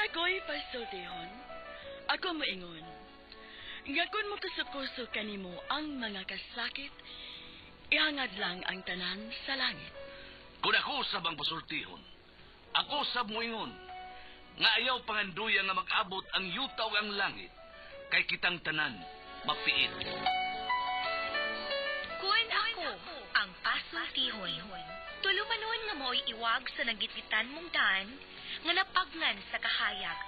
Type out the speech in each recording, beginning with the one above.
ako'y pasultihon, ako moingon, nga kung mokusok-kusok kanimo ang mga kasakit, ihangad lang ang tanan sa langit. Kung ako sab ang pasultihon, ako sab moingon, nga ayaw panganduya nga mag-abot ang yuta ug ang langit, kay kitang tanan mapiit. Kun ako ang pasultihon. Tulumanon nga mo'y iwag sa nagitgitan mong daan nga napaglan sa kahayag.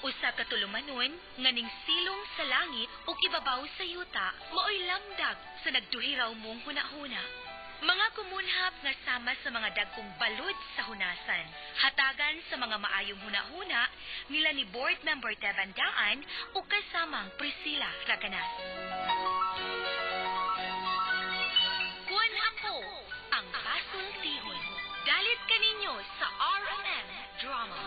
Usa ka tulumanon nga ning silong sa langit ug ibabaw sa yuta mao'y lamdag sa nagduhiraw mong hunahuna. Mga kumunhap nga sama sa mga dagkong balod sa hunasan. Hatagan sa mga maayong hunahuna nila ni Board Member Teban Daan ug kasamang Priscilla Raganas. Kun ako ang kasultihon. Dalit kaninyo sa RMN Drama.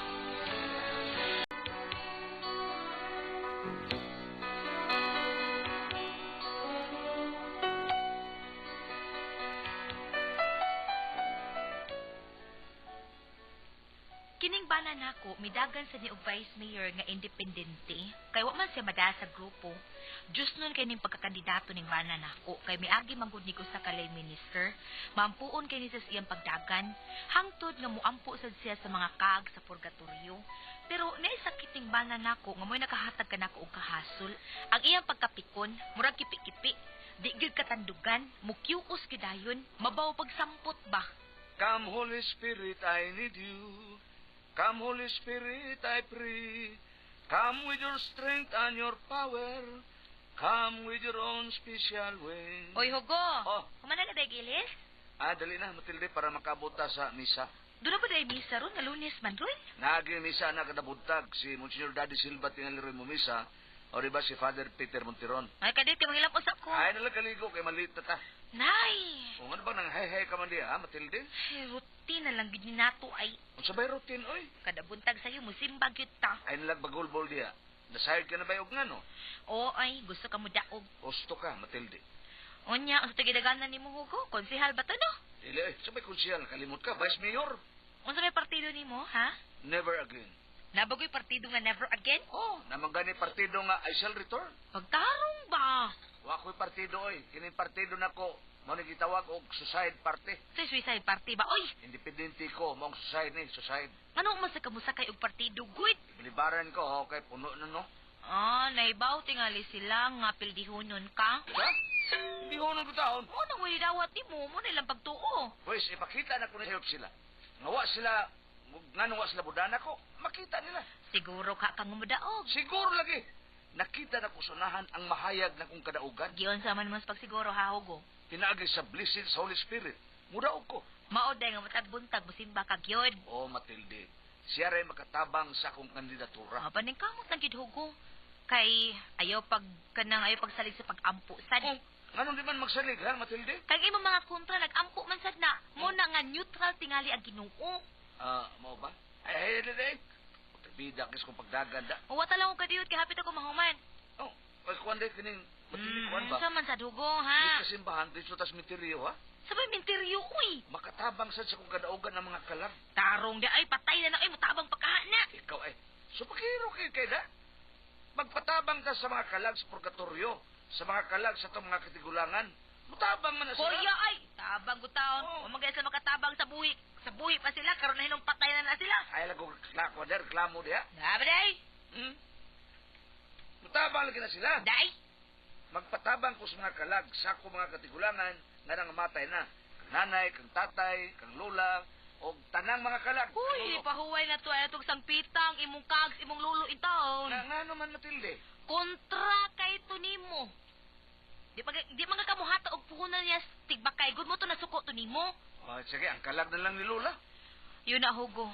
Kining bana nako midagan sa ni og vice mayor nga independente kay wa man siya madaa sa grupo. Diyos nun kay ning pagkakandidato ning bana nako kay miagi man gud ni ko sa kalay minister. Maampuon kay ni sa iyang pagdagan hangtod nga muampo sad siya sa mga kaag sa purgatorio. Pero naay sakit ning bana nako nga mo'y nakahatag kanako og kahasol. Ang iyang pagkapikon murag kipi-kipi, di gyud katandugan, mukyuos gyud dayon, mabaw pagsampot ba. Come Holy Spirit, I need you. Come Holy Spirit, I pray. Come with your strength and your power. Come with your own special way. Oy Hugo, Oh. humana ka day gilis? Ah, dali na, Matilde, para makabot ta sa misa. Doon na ba dahil misa ron? Nga Lunes man ron? Naagi misa na kadabuntag si Monsignor Daddy Silva tingali mo misa o di ba si Father Peter Monteron. Ay, kadit, kay manghilam usa ko. Ay, nalagaligo kay maliit na ta. Nay! Kung ano bang nang hay-hay ka man diya, ha, Matilde? Ay, routine na lang gid ni nato ay. Unsa ba'y routine, oy? Kada buntag sa'yo, musimbag yun ta. Ay, nalagbagulbol diya. Nasayod ka na ba og ngano? Oo, ay, gusto ka mo daog. Gusto ka, Matilde. Unya, ang sa tagidaganan ni mo, Hugo, konsehal ba to, no? Dili, ay, sabay konsehal, kalimot ka, Vice Mayor. Unsa may partido nimo, ha? Never again. Nabagoy partido nga never again? Oh, namang gani partido nga I shall return. Pagtarong ba? Wa ko'y partido, oy. Kining partido nako, mao ni gitawag og suicide party. Sa suicide party ba? Oy, Independente ko, mao ang suicide ni, suicide. ano man sa kamusakay og partido, good? Ibilibaran ko, okay, puno na no. Ah, naibaw tingali sila nga pildihonon ka. Ha? Hindi ko nung taon. Mo nang wala dawat nimo, mo na ilang pagtuo. Pwes, ipakita na ko na sila. Nga wa sila, nga wa sila budana ko, makita nila. Siguro ka kang umudaog. Siguro lagi. Nakita na ko sunahan ang mahayag na kong kadaugan. Giyon sa man mas pagsiguro ha, Hugo. Pinaagi sa blessing sa Holy Spirit. Mudaog ko. Mao day nga matag buntag mosimba ka gyud. Oh, Matilde, siya rin makatabang sa akong kandidatura. Ah, paning kamot lang gyud Hugo. Kay ayaw pag kanang ayaw pagsalig sa pag-ampo sad. Oh, nganong di man magsalig, ha, Matilde? Kay imong mga kontra nag-ampo man sad na. Mo na nga neutral tingali ang Ginoo. Ah, mao ba? Ay, ay, ay, ay, ay. Bida kis kong pagdagan da. Uwa ta lang og kadiyot kay hapit ako mahuman. Oh, ay, kuwan day, kining, Matilde, kuwan ba? Unsa man sad Hugo ha? Di sa simbahan, dito tas mitiryo, ha? Sabay minteryo uy. Makatabang sad sa kong kadaugan ng mga kalag. Tarong di ay patay na na ay mutabang pagkaha na. Ikaw ay, supakiro kay kay da. Magpatabang ka sa mga kalag sa purgatorio, sa mga kalag sa itong mga katigulangan. Mutabang man na sila. Kuya ay tabang gutaon. Oh. Wa man gay sila makatabang sa buhi. Sa buhi pa sila karon na hinong patay na na sila. Ay, lago reklamo der, reklamo diha. Grabe day. Hmm? Mutabang lagi na sila. Day. Magpatabang ko sa mga kalag sa akong mga katigulangan nga nangamatay na. Kang nanay, kang tatay, kang lola, o tanang mga kalag. Uy, pahuway na to ay atong sangpitang imong kags imong lulo in taon. Nga, nga naman, Matilde. Kontra kay to nimo. Di mga kamuhata og puhunan niya tigbakay gud mo to nasuko to nimo. Oh, sige, ang kalag na lang ni Lola. Yun na Hugo.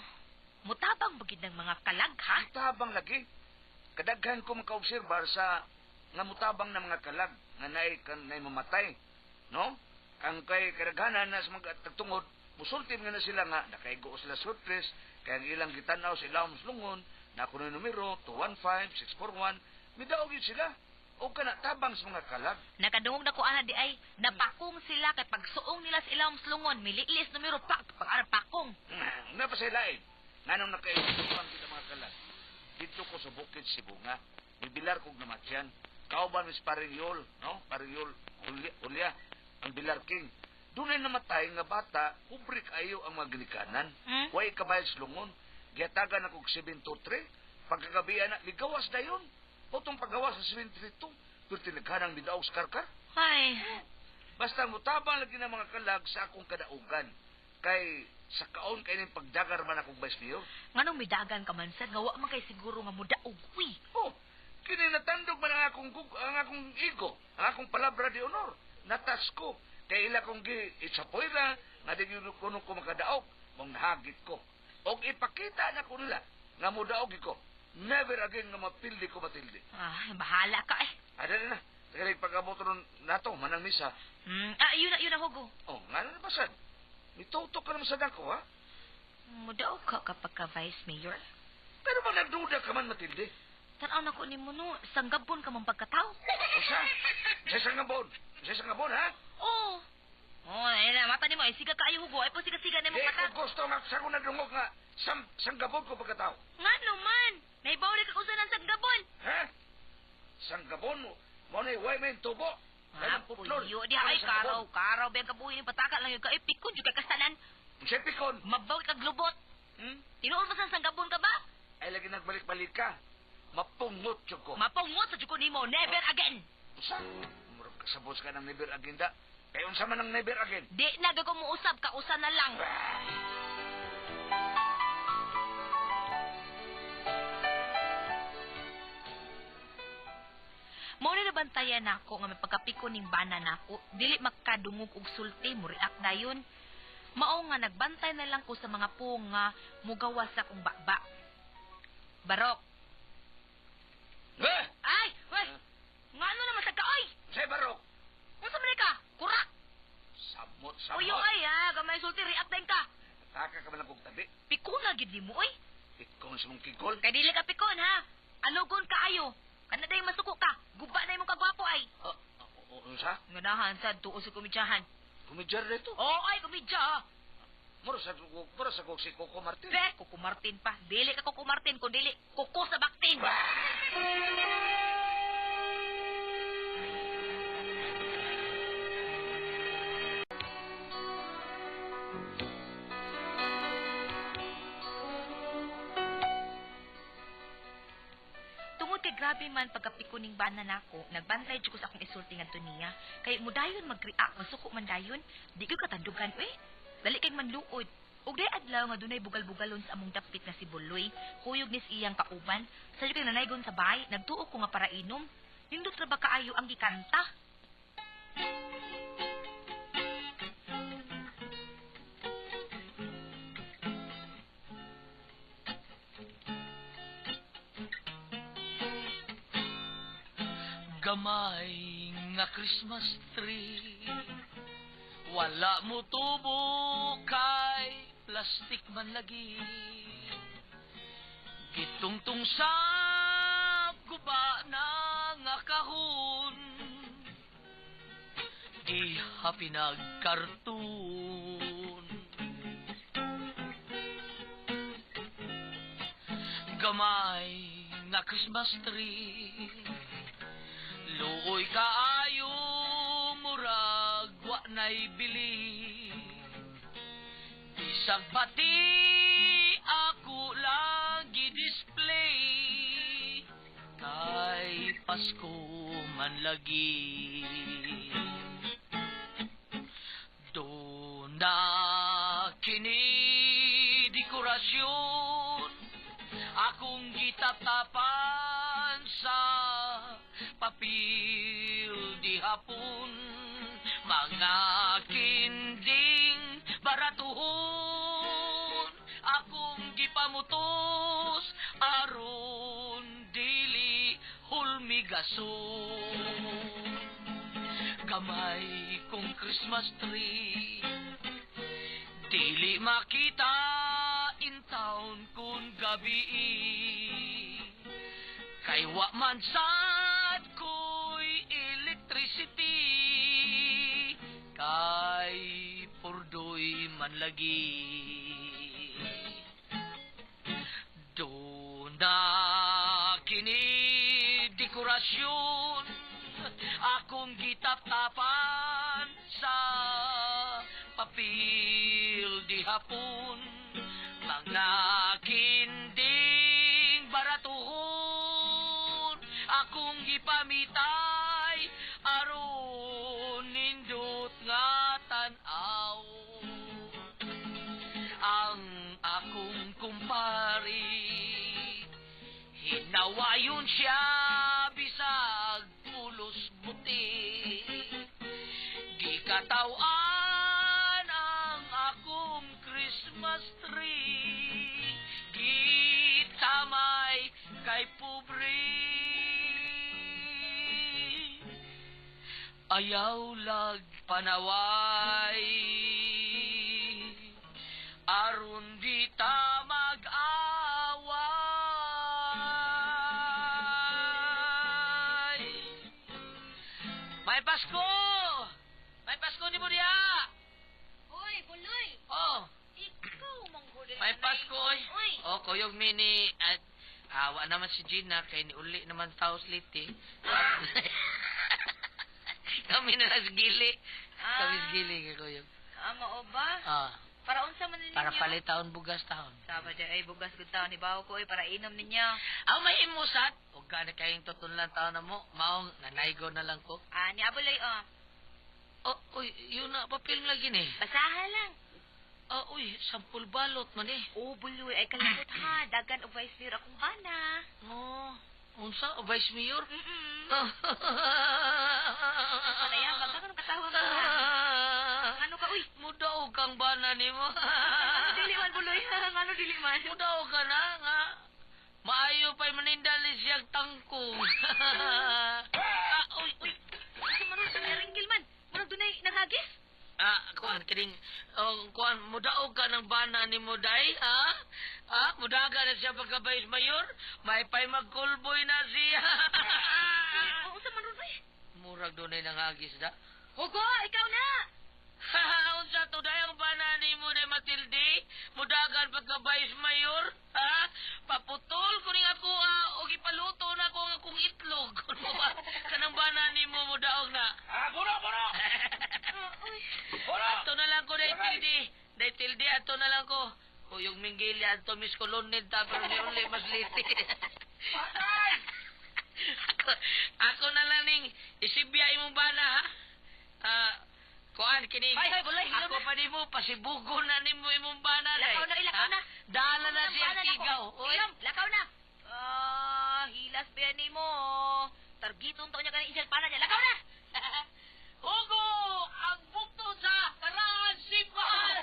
Mutabang bagid ng mga kalag ha. Mutabang lagi. Kadaghan ko makaobserbar sa nga mutabang na mga kalag nga naay kan naay mamatay. No? Ang kay kadaghanan na sa mga tagtungod, musulti nga na sila nga nakaigo sila surprise kay ang ilang gitan-aw sa ilang lungon na kuno numero 215 641 midaog yun sila o kana tabang sa mga kalag. Nakadungog na ko ana di ay napakong sila kay pagsuong nila sa ilang slungon mililis numero pak pag pakong. Nga pa sa ilain. Nganong nakaigo ang kita mga kalag. Dito ko sa Bukid Sibunga. Mibilar kog namatyan. Kauban mis Paring Yol, no? Paring Yol, Hulya, Hulya, ang Bilar King. Dunay namatay nga bata, pobre kaayo ang mga ginikanan. Way kabayad sa lungon. Giyatagan ako og 723. Pagkagabi na, ligawas na yun. Potong paggawas sa 732. Pero tinaghanang midaog sa karkar. Ay, Basta mutabang lagi ng mga kalag sa akong kadaugan. Kay sa kaon kay ning pagdagar man akong vice mayor. Nganong midagan ka man sad nga wa man kay siguro nga mudaog uy. Oh, kini natandog man ang akong ang akong ego, ang akong palabra de honor. Natas ko kay ila kong gi itsapoyra nga di gyud kuno ko makadaog, mong nahagit ko. Og ipakita na ko nila nga modaog ko. Never again nga mapildi ko, Matilde. Ah, bahala ka eh. Ada na. Tagalig pag-abot ron nato manang misa. Ah, yun na, yun na, Hugo. Oh, nga na basad. Mitutok ka naman sa dako, ha? Mudaog ka kapag ka vice mayor. Pero ba nagduda ka man, Matilde? Tanaw na ko ni mo no, sanggabon ka man pagkatao. Usa, sa sangabon. Sa sangabon, ha? Oo. Oh, ay na, mata nimo ay siga kaayo, Hugo, ay po siga-siga nimo Di mata. ko gusto nga sa akong nadungog nga sanggabon ko pagkatao. Nga naman, naibaw ka kung saan ang sanggabon. Ha? Sanggabon mo? Mo na iway may tubo. Ah, puyo di ay karaw, karaw ba ang kabuhi ni pataka lang yun ka ay pikon jud kay kasalan. Unsay pikon? Mabaw kag lubot. Hmm? Tinuod mo sa sanggabon ka ba? Ay lagi nagbalik-balik ka. Mapungot jud ko. Mapungot sa jud ko nimo, never again. Usa? Murag kasabot ka ng never again da. Kay unsa man ang never again? Di na gako muusab ka usa na lang. Mao ni nabantayan nako nga may pagkapiko ning bana nako, dili makadungog og sulti, mo react dayon. Mao nga nagbantay na lang ko sa mga puong nga mugawas sa akong baba. Barok. Eh! Ay, wey. Ngano naman sa ka oy? Unsay barok? Unsa man ka? Kurak. Samot, samot. Uyo ay ha, gamay sulti react dayon ka. Taka ka man lang kong tabi. Pikon na gid nimo oy. Pikon sa mong kigol. Kay dili ka pikon ha. Alugon kaayo. Kana day masuko ka. Guba na imong kagwapo ay. Ah, ah, unsa? Nganahan sad tuo sa komedyahan. Kumidyar dito. Oo ay komedya. Ah. Mura sa kog si Coco Martin. Be, Coco Martin pa. Dili ka Coco Martin, kun dili Coco sa Baktin. Tungod kay grabe man pagkapiko ning bana nako, nagbantay jud ko sa akong isulti ngadto niya. Kay mudayon mag-react, masuko man dayon, di ko katandugan uy. Dali kay manluod. Ug day adlaw nga dunay bugal-bugalon sa among dapit nga si Buloy, kuyog ni iyang kauban. Sa kay nanaygon sa bahay, nagtuo ko nga para inom. Nindot ra ba kaayo ang gikanta? Gamay nga Christmas tree, wala mo tubo kay plastic man lagi. Gitungtong sa guba na nga kahon, di happy nagkarton. Gamay nga Christmas tree, luoy kaayo, murag wa na'y bili. Bisag bati ako lagi display, kay Pasko man lagi. Doon na kini dekorasyon akong gitatapan sa papel di hapon, mga kinding baratuhon akong gipamutos aron dili hulmigason. Gamay kong Christmas tree, dili makita in town kung gabi, kay wa man sad ko'y electricity, kay purdoy man lagi. Doon na Akong gitaptapan sa papel di hapon, mga kinding baratuhon akong gipamitay aron nindot nga tan-aw. Ang akong kumpare, hinawayon siya bisag pulos buti. Di katawan ang akong Christmas tree, gitamay kay pobre. Ayaw lag panaway, aron di ta mag-away. May Pasko! May Pasko ni mo diha! Hoy, Buloy! Oh, Ikaw manghuli. may Pasko oy. Uy! Oh, kuyog mini at awa naman si Gina kay ni uli naman taos liti. Kami na lang sa gili. Kami sa gili kay kuyog. Ah, mao ba? Ah, Para unsa man ninyo? para palit taon bugas taon. Sama dyan, ay bugas gud taon ni bawo ko ay para inom ninyo. Aw may imusat. Ug gana kayong tutunlan taon na mo. Maong nanaygo na lang ko. Ah, ni Abuloy oh. Oh, uy, yun na papel lagi ni. Basahan lang. Ah, uy, sampul balot man eh. Oh, Buloy, ay kalabot ha. Dagan og vice mayor akong bana. Oh, unsa vice mayor? Panaya, baka kanong katawa ka. Ano ka, uy? Mudaog kang bana nimo. Ano dili man, Buloy? Ano dili man? Mudaog ka na nga. Maayo pa'y manindali siyang tangkong. Ah, uy, uy. Kasi man, ringkil man. Murag dunay nanghagis. Ah, kuan kining oh, kuan mudaog ka ng bana ni mo day, ha? Ah, mudaga na siya pagka vice mayor, may pay magkulboy na siya. Oo, unsa man ron, uy? Murag dunay nangagis da. Hugo, ikaw na! Unsa to day ang bana ni mo day Matilde? Mudagan pagka vice mayor, ha? Paputol ko ning ako ah, og ipaluto na ko ang akong itlog. Kuno ba? Kanang bana ni mo mudaog na. Ah, buno, buno! Uy. Buno! Ato na lang ko day tilde. Day tilde ato na lang ko. Kuyog minggili ato mis kolonid ta pero ni uli mas liti. Patay! Ako na lang ning isibya imong bana ha. Ah, kuan kini. Ay, ay, bulay, Ako pa nimo pasibugo na nimo imong bana day. Lakaw na, ilakaw Ha? na. Dala na siya Ang bana nako. tigaw. Oy. Ilom, lakaw na. Ah, hilas ba yan mo? Targiton to niya kaning isel pana niya. Lakaw na. Hugo, ang bukto sa karaan sipan.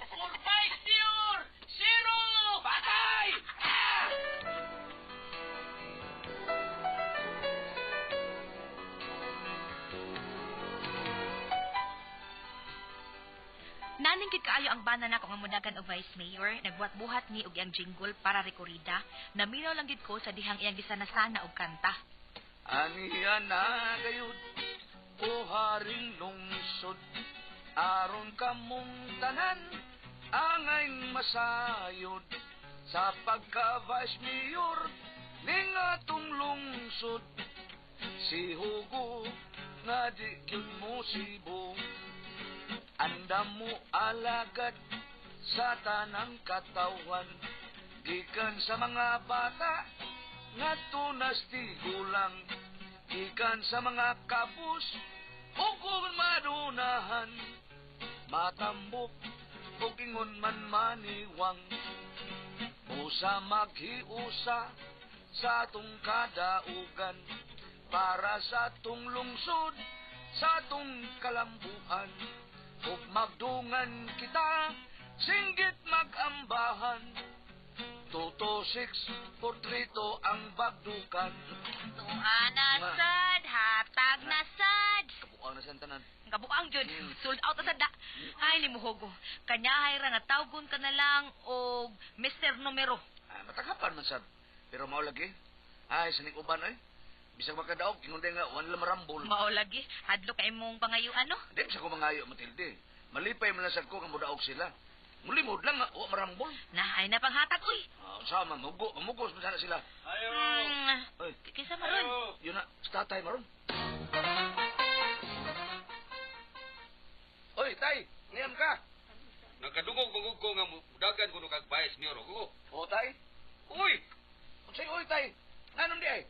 For vice mayor, zero. Patay! Ah! Naningkit kaayo ang bana nako nga mudagan og vice mayor, nagbuhat-buhat ni og iyang jingle para rekorida. Naminaw lang gid ko sa dihang iyang gisana-sana og kanta. Aniya na gayud, o haring lungsod, aron kamong tanan, angay masayod, sa pagka-vice mayor, ning atong lungsod, si Hugo, nga di gyud mo sibo, andam mo alagad, sa tanang katawan, gikan sa mga bata, ngadto nas tigulang, gikan sa mga kapus, ug madunahan, matambok ug ingon man maniwang, usa maghiusa sa atong kadaugan, para sa atong lungsod, sa atong kalambuan, ug magdungan kita, singgit magambahan. 226 portrito ang bagdukan. Tuwa na sad, hatag na sad. Kabuang na siyang tanan. Kabuang jud, sold out na sad da. Ay ni Muhogo. Kanyahay ra nga tawgon ka na lang og Mr. Numero. Ah, matagapan man sad. Pero mao lagi. Ay, saning uban ay. Bisag makadaog, ingon day nga, wala marambol. Mao lagi, hadlok kay imong pangayuan no. Di sa ko mangayo, Matilde. Malipay man lang sad ko nga mudaog sila. Mulimod lang nga, wa marambol. Na ay na panghatag uy. Ah, sama, mugo, mamugos man sana sila. Hmm, Ay, kinsa maron? yun na, sa tatay maron. tay. Ngayam ka. Nagkadungog bangog ko nga mudagan kuno kag vice mayor ko. O, tay. Uy, Unsay oy, tay? Nganong di ay?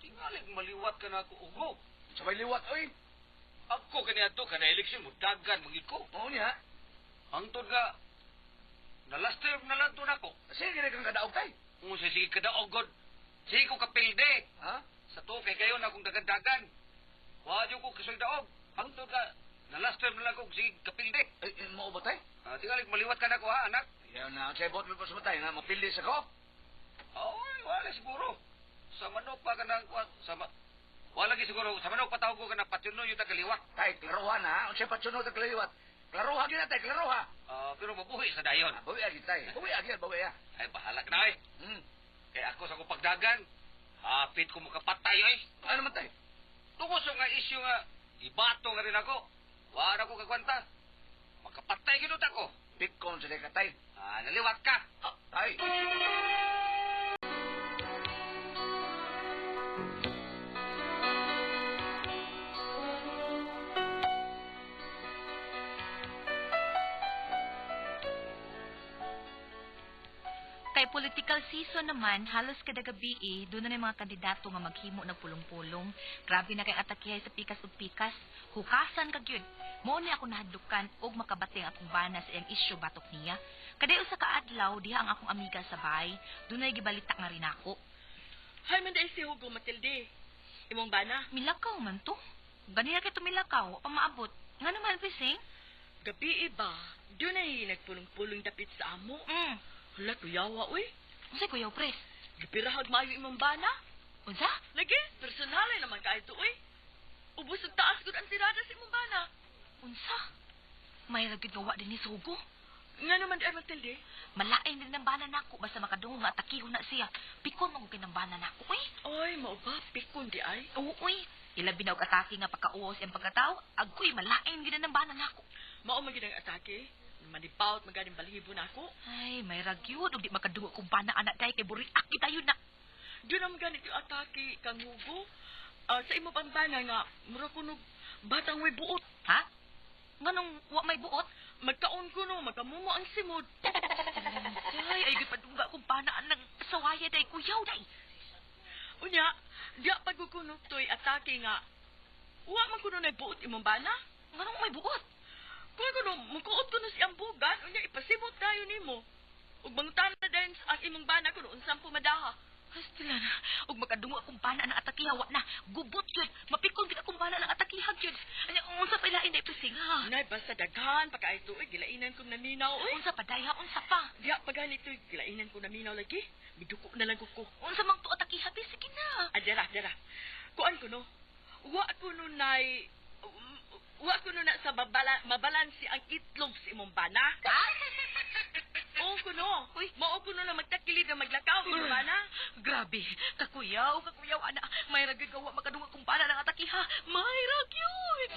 tingali maliwat ka na ako ugo. Sa may liwat, oy. Ako kaniadto kana eleksyon mudagan magyud ko. Mao niya. Hangtod nga na last term na lang to nako. Sige na kang kadaog, tay. Kung sa sige kadaog god. Sige ko kapilde. Ha? Sa to kay kayo na akong dagan-dagan. Wa jud ko kasoy daog. Hangtod nga na last term na lang ko sige kapilde. Ay, eh, mao ba, tay? Ah, tingali maliwat ka na ako ha, anak. Ayaw na, unsay bot mo pa sa matay nga mapili sa ko. Oy, wala siguro. Sa manok pa ka na, sa ma, wala gi siguro, sa manok patawag ko ka na patsuno yung tagaliwat. Tay, klaruha na, ha? Unsay patsuno tag liwat? Klaruha gyud na, tay, klaruha. Ah, pero mabuhi sa dayon. Ah, bawi agid, tay. Bawi agid, bawi ah. Ay, bahala ka na eh. Hmm. Kaya ako sa akong pagdagan, hapit ko makapatay eh. Ano man, tay? Tungkol sa nga isyu nga, ibato nga rin ako. Wala ko kagwanta. Makapatay ginut ako. Pikon sa ka, tay. Ah, naliwat ka. Ah, tay. Kay political season naman, halos kada gabi eh, doon na may mga kandidato nga maghimo ng pulong-pulong. Grabe na kay atakihay sa pikas ug pikas. Hukasan ka gyud. Mao ni ako nahadlukan og makabati ang akong bana sa iyang isyu batok niya. Kaday usa ka adlaw diha ang akong amiga sa bahay, dunay gibalita nga rin ako. Hay man dahil si Hugo Matilde. Imong bana, Milakaw man to. Ganina kay tumilakaw, pa maabot. Nga naman pising? gabi iba, dunay nagpulong-pulong dapit sa amo. Hala, kuyawa, uy. Unsay kuyaw pres? Gipirahag maayo imong bana. Unsa? Lagi, personalay naman kaayo to, uy. Ubos ug taas gud ang tirada sa imong bana. Unsa? May ra gyud nga wa din ni Sugo. Nga naman di ay Matilde. Malain din ang bana nako basta makadungog nga atakihon na siya. Pikon man kay ng bana nako eh. Oy, mao ba pikon di ay? Oo uy. Ilabi na og atake nga pagkauos ang pagkatao, agoy malain gid ng bana nako. Mao man gid ang atake. Manipawt man ganing balhibo nako. Ay, may ragyud og di makadungog kung bana anak day kay buriak gid na. Doon naman ganit yung atake kang Hugo. Ah, sa imo pambana nga mura kunog batang way buot. Ha? Nganong wa may buot? Magkaon kuno, magkamumo ang simod. Ay, ay gipadungga kung bana anang sawaya day kuyaw day. Unya, diya pagkukunog to'y atake nga wa man kuno nay buot imong bana. Nganong may buot? Kung kuno mukuot kuno si ambugan, unya ipasimot dayon nimo. Ug mangutana dayon ang imong bana kuno unsang pumadaha. Hastila na. Og makadungo akong bana na atakiha wa na. Gubot yun. Mapikon gid akong bana na atakiha yun. Anya unsa pa ilain day pising ha? Nay basta daghan pa kaayo tuig gilainan kong naminaw oy. Unsa pa day ha? Unsa pa? Diya pa ganito gilainan ko naminaw lagi. Miduko na lang ko ko. Unsa mang tuo atakiha bi sige na. Ah, dara, dara. Kuan ko no. Wa ko no nay wa ko no na sa babala, mabalansi ang itlog sa imong bana. Oo ko no. Uy. Mao ko no na magtakilid na maglakaw imong bana. Grabe. Kakuyaw, kakuyaw ana. May ra gyud gawa makadungo akong bana ng atakiha. May ra gyud.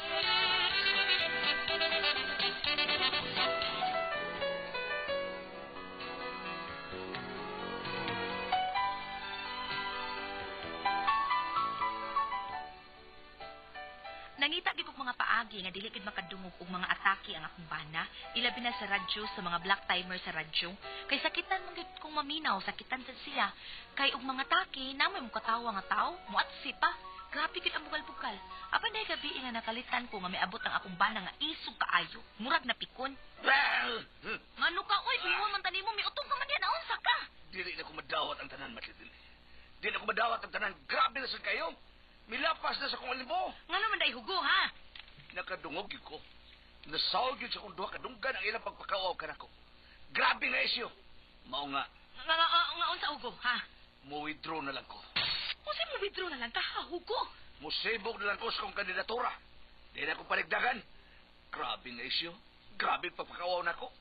Nangita gid kog mga paagi nga dili gid makadungog og mga atake ang akong bana, ilabi na sa radyo sa mga black timer sa radyo. Kay sakitan man gid kong maminaw, sakitan sad siya. Kay og mga atake, namoy mo katawa nga tao, muatsi pa. Grabe gid ang bugal-bugal. Apan dahil gabi nga nakalitan ko nga miabot ang akong bana nga isog kaayo, murag napikon. Well, Ngano ka oy, kuyawan man tani mo, miutong ka man diyan, naunsa ka. dili na ko madawat ang tanan, Matilde. Dili na ko madawat ang tanan. Grabe na sa kayo. Milapas na sa kong alibo. Ngano man dai hugo ha? Nakadungog gyud ko. Nasawag gyud sa kong duha kadunggan ang ilang pagpakauaw kanako. Grabe nga isyu. Mao nga, Nga nga nga unsa hugo ha? mo-withdraw na lang ko. Unsa mo withdraw na lang ka ha, hugo? Musibog na lang ko sa kong kandidatura. Di na ko paligdagan. Grabe nga isyu. Grabe ang pagpakauaw nako.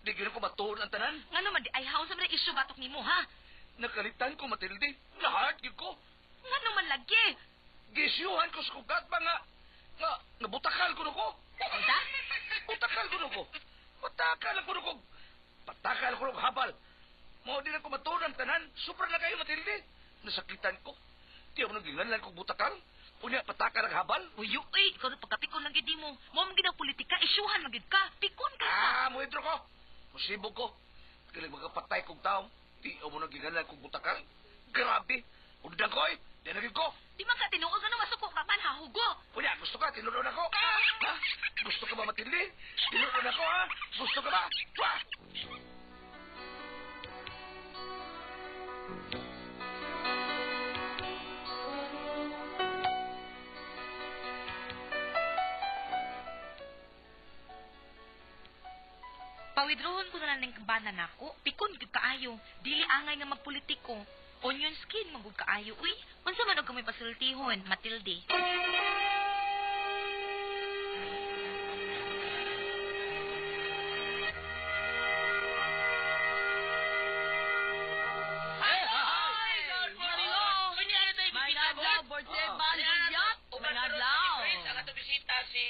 Di gyud ko matuon ang tanan. Ngano man di ay ha, unsa man ang issue batok nimo ha? Nakalitan ko, Matilde. Lahat gyud ko. Ngano man lagi? Gisyuhan ko sa kugat ba nga, nga, nabutakal ko ko. Unsa? Butakal ko ko. Butakal ko ko. Patakal ko ko habal. Mao din ako matuon ang tanan. Supra na kayo, Matilde. Nasakitan ko. Di ako naginganlan kong butakal. Unya, patakal ang habal. Uy, uy, ikaw na pagkapikon lang gid mo. Mo man gid ang politika, Isyuhan magid ka, pikon ka. Ah, muhidro ko. Musibog ko. Kailang magkapatay kong tao. Di mo nagigalan kong butakal. Grabe. Undang ko eh. Di na ko. Di man ka tinuod ano masuko ka man ha, hugo. Kuya, gusto ka? Tinuloy ako. Ha? Gusto ka ba matindi? Tinuloy ako, ha? Gusto ka ba? Wah! Pawidrohon ko na lang ning bana nako. Pikon gyud kaayo. Dili angay nga magpolitiko. Onion skin magud kaayo. Uy, unsa man og kamoy pasultihon, Matilde? Ay! Kanya ano tayo May bisita, adlaw, Board? Board Teban, Bulyat. May adlaw. Ang ato bisita si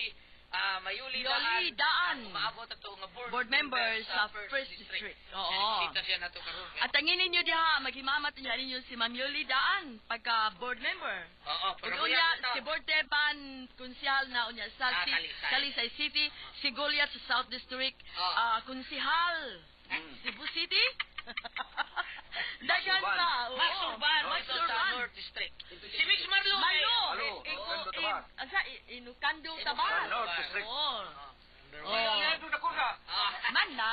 Mayuli Yoli Daan. Daan. Umaabot ato nga board, Board member sa First District. Oo. Bisita siya nato karon. At ang ninyo diha, maghimamat niya ninyo si Ma'am Yoli Daan pagka board member. Oo, Ug unya si Board Teban kunsihal na unya sa Ah, Talisay. Talisay City, si Goliath sa South District, Ah. kunsihal Cebu City. Daghan Maxurban. ba? Oo. Max Urban, Max dito sa Urban. North District. Si Mix Marlo. Marlo. Malo. Iko, Inukando Tabar. asa, Inukando Tabar. North District. Oo. Oh. Oo. Man na,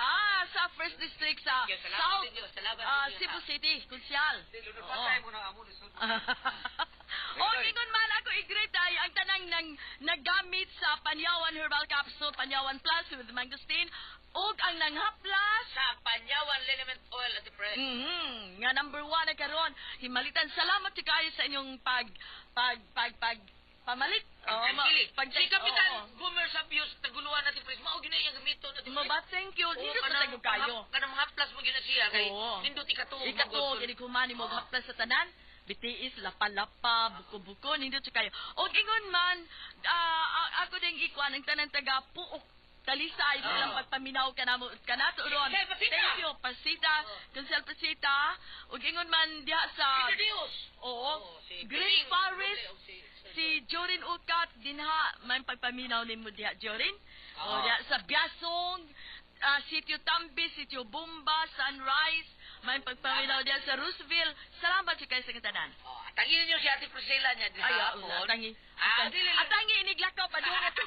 sa First District sa Sige, salamat South ninyo, salamat ninyo. Cebu City, kunsihal. Oo. mo na amo ni O ingon man ako i-greet ay ang tanang nang naggamit sa Panyawan Herbal Capsule, Panyawan Plus with Mangosteen ug ang nanghaplas Sa Panyawan Liniment Oil at the Press. Nga number one na karon. Himalitan salamat si kayo sa inyong pag pag pag pag pamalit. Oo, Pagtangkilik. Si Kapitan oo. Gumer Sabios, taguluan natin Pres. Mao gina iyang gamiton natin Mo ba thank you. Dito sa tago kayo. Kanang mga plus mo gina siya kay Oo. nindot ikatuo. Ikato, kini kumani mo haplas sa tanan. Bitiis, lapa-lapa, buko-buko, nindot siya kayo. Og ingon man, ako ding ikuan ang tanan taga puok Talisay, sa ilang pagpaminaw kanamo kanato ron. Konsel Pasita. Thank you, Pasita, Konsel Pasita. Ug ingon man diha sa Peter Dios. Oo. Oo, si Green Piling. Forest, Oo, si- si Jorin Ukat dinha may pagpaminaw nimo diha Jorin. O Oo. diha sa Biasong, Sitio Tambi, Sitio Bumba, Sunrise, may pagpaminaw diha sa Roosevelt. Salamat sa kayo sa katanan. Oh, atangin niyo si Ate Priscilla niya din Ay, hapon. atangi. Ah, dili. Atangi iniglakaw pa doon at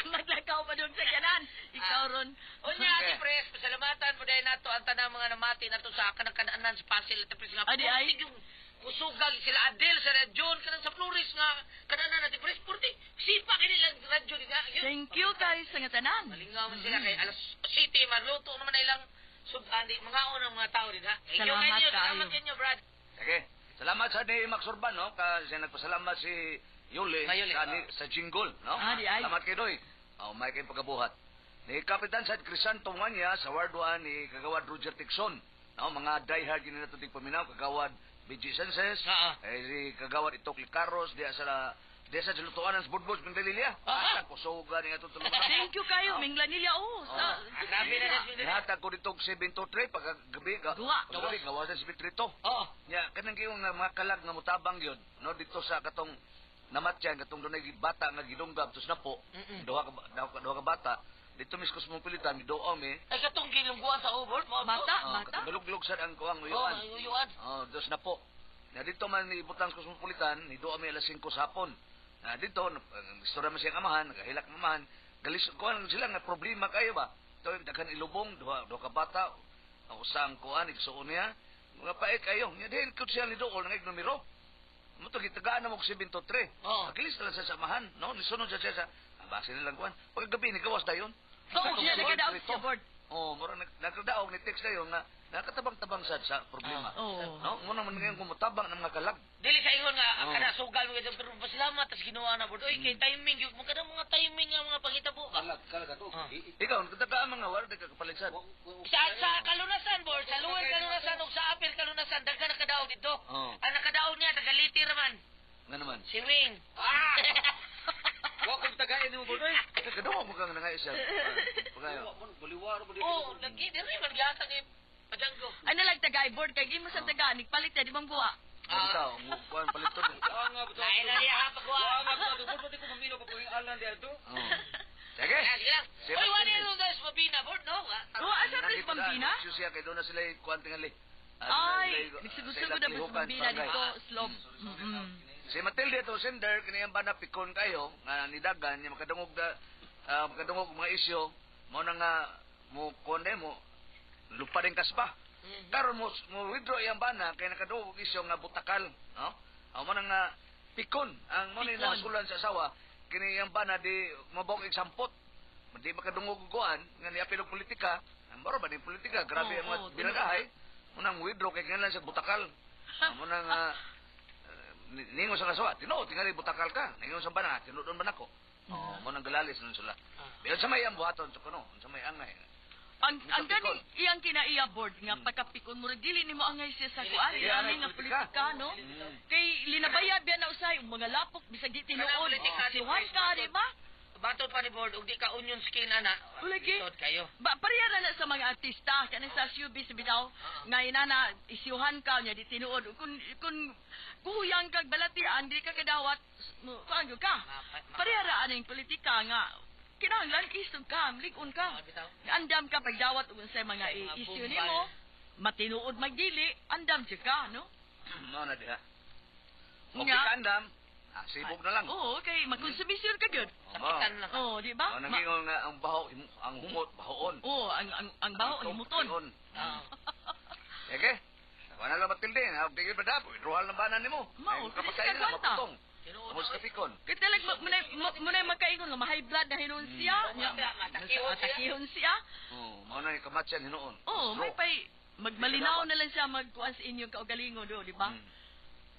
maglakaw pa doon sa kanan. Ikaw ron. Unya, Ate Okay. Pres, pasalamatan mo dahil nato ang tanang mga namati nato sa kanang kananan sa Pasil Ate Pres nga. Adi, ay. Purtig yung kusugag sila Adel sa radyon kanang sa Flores nga kananan Ate Pres purti sipa kini lang radyo din ha. Yun. Thank you kayo sa katanan. Malingaw man sila kay alas City maluto naman na ilang sudan di mga unang mga tao din ha. Thank you Salamat kayo, kaayo. salamat ninyo Brad. Sige. Salamat sa ni Max Urban, no? Kasi nagpasalamat si Yuli, Mayuli, sa, sa jingle, no? Ah, di ay. Salamat kay Doy. Oh, may kayong pagkabuhat. Ni Kapitan Sad Crisanto Nganya sa Ward 1 ni Kagawad Roger Tixon. No, mga diehard yun na ito paminaw, Kagawad BG Senses, Oo. eh, si Kagawad Itok Licaros, diya sa diya sa lutuan ng Budbud, Minglanilla. Ah. Ah, kusugan niya itong tulungan. Thank you kayo, Minglanilla. Oh, sa, Ah, grabe na na Nihatag ko dito og 723 pagkagabi. Duwa. Paggabi, gawasan 732. Oo. Ya, kanang kayong nga mga kalag nga mutabang yun, no dito sa katong namatyan katong dunay bata nga gidunggab tos napo. Mm-mm. Duha ka bata. Dito mis Cosmopolitan miduo mi. Ay katong gilungguan sa ubod mo. Bata. Oh, katong galuglog sad ang kuang Oh, uyuan. uyuan. Oh, dos na po. Na dito man ibutang sa Cosmopolitan, niduo mi alas 5 sa hapon. Na dito, ang istorya man siyang amahan, nagahilak ang amahan. Galis kuan sila nga problema kayo ba? Ito yung daghan ilubong, duha ka bata, ang usang kuan, igsuon niya. Mga pae kayo. Nya diin kut siya ni duol nga numero. Mo to gitagaan na mo og 723. Oo. Agilis na lang sa samahan, no? Nisunod siya siya sa base nilang kuan. Paggabi ni gawas dayon. Oo, siya nagkadaog siya, board. Oh, mura nagkadaog ni text dayon nga nakatabang-tabang sad sa problema. Oo. No, muna man ngayon kumutabang ng mga kalag. Dili sa ingon nga Oo. kana sugal mo gyud pero pasalamat tas ginawa na bod. Oy kay timing gyud mo kada mga timing nga mga panghitabo ba. Kalag, kalag ato. Ah. Ikaw, nagkatagaan mga wala ka kapaligsan. Sa kalunasan board, sa Luwer kalunasan ug sa Apel kalunasan daghan nakadaog dito. Oo. Ang nakadaog niya taga Liti raman. Nga naman. Si Ring. Ah! Wa kong tagain nimo boy. Kadawa mo kang nangay siya. Pagayo. Wa mo baliwaro mo dito. Oh, lagi diri man gihata ni Padanggo. Ano lang tagay board kay imo sa taga nagpalit na di bang buwa. Ang tao, mo kuan paliton. Wa nga ba to? Lain na niya ha pagwa. Wa nga ba to? Boy, pati ko mamilo pa po yung alan di ato. Oh. Sige. Ah, sige lang. Pambina? Issue siya kay doon na sila kuan tingali. Ah, doon na Ay, sila, sa nagsugod-sugod ilang na ba sa lihukan, Pambina barangay. dito, Slob? Si Matilde to sender kini ang bana pikon kayo nga nidagan niya makadungog da, makadungog mga isyu mo na nga mo kuan mo lupa rin kaspa. Karon mo mo withdraw iyang bana kay nakadungog og isyu nga butakal, no? Aw mo na nga pikon ang mo ni Pikon. nasulan sa asawa kini iyang bana di mabog sampot. Di makadungog og kuan nga niapil og politika. Ang maro ba ni politika grabe Oo, ang mga oo, binagahay. Mo nang withdraw kay kinahanglan sa butakal. Ang mo na nga ningon sa kasawa, tinuod, tingali butakal ka. Ningon sa bana, tinuod ba nako? Oh, mo nang galalis nun sila. Pero sa may ang buhaton sa kuno, sa may angay. Ang Sa pikon. ganing iyang kinaiya board nga pagkapikon mo dili nimo angay siya sa kuan Dili ani angay nga politika. politika, no? Kay linabaya biya na usay og mga lapok bisag di tinuod. Kanang politika ni Siwan ka, di ba? Batod pa ni board ug di ka onion skin ana. Lagi. Lisod kayo. Ba pareha na na sa mga artista kanang sa showbiz bitaw nga inana isyuhan ka nya di tinuod kung kuhuyang kag balatian di ka kadawat mo kuan gyud ka. Pareha ra aning politika nga kinahanglan isog ka, lig-on ka. Bitaw. Andam ka pagdawat og unsay mga issue nimo, matinuod magdili, andam jud ka, no? Mao na diha. Okay Nga. ka andam, sibog na lang. Oo, kay makonsumisyon ka gyud. Oh, Sakitan lang. Oo, di ba? Oh, nangingon nga ang baho, ang humot, bahoon. Oo, ang baho Ang himuton. himuton. Sige. Wala lang Matilde, ha, tigil pa dapo, idruhal ng banan nimo. Mao, Ay, kapatay dili na ka kwanta. maputong. Tinuod. Amos ka pikon. Kay talag munay makaingon nga ma-high blood na hinuon siya. Nya, Atakihon siya. Atakihon siya. Oh, mao na kamatyan hinuon. Oo, may Stroke. pay magmalinaw na lang siya magkuan sa inyong kaugalingon do, di ba?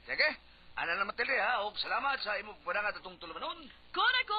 Sige. Ana lang Matilde ha, og salamat sa imong padangat atong tulumanon. Kora ko